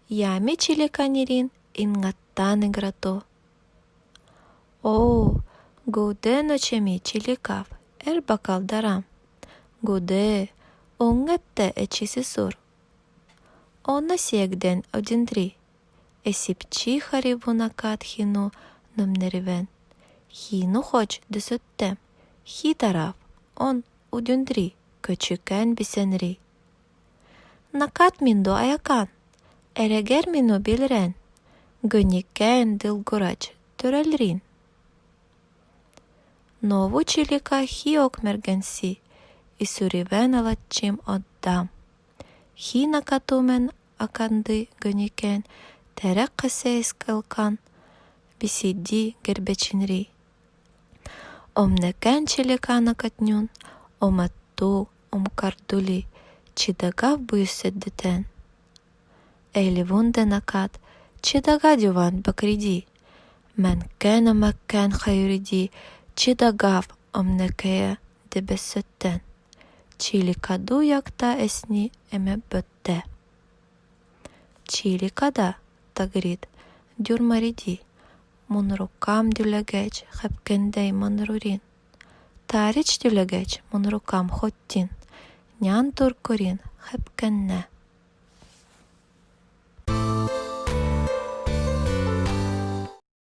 Ями Чиликанирин ингаттан играто. Оо, гуде ночеми Чиликав эр бакалдарам. Гуде, онгетте эчисисур. Оно сиэгден одинри, эсипчи хариву накат хину номнеривен. Хину хоч дөсөттем, хи тарав, он удюндри көчүкэн бисенри. Накат минду аякан, эрегер мину билрен, гөникэн дылгурач төрөлрин. Нову Чилика хи ок мергенси, исуривен алатчим отдам. Хи накатумен аканды гөникэн терек кысэйскылкан бисиди гербечинри. Омнекэн Чилика накатнюн, оматту омкардули чидагав буюсэддетэн. Эливунде накат чидага дюван бакриди, мэнкэн омаккэн хаюриди чидагав омнекэе дебесөттэн. Чиликаду якта эсни эмэббөттэ. Чиликада тагрит дюрмариди, мунрукам дюлегэч хэпкэндэй манрурин. Тарич дюлегэч мунрукам хоттин, нян туркурин хэпкэннэ.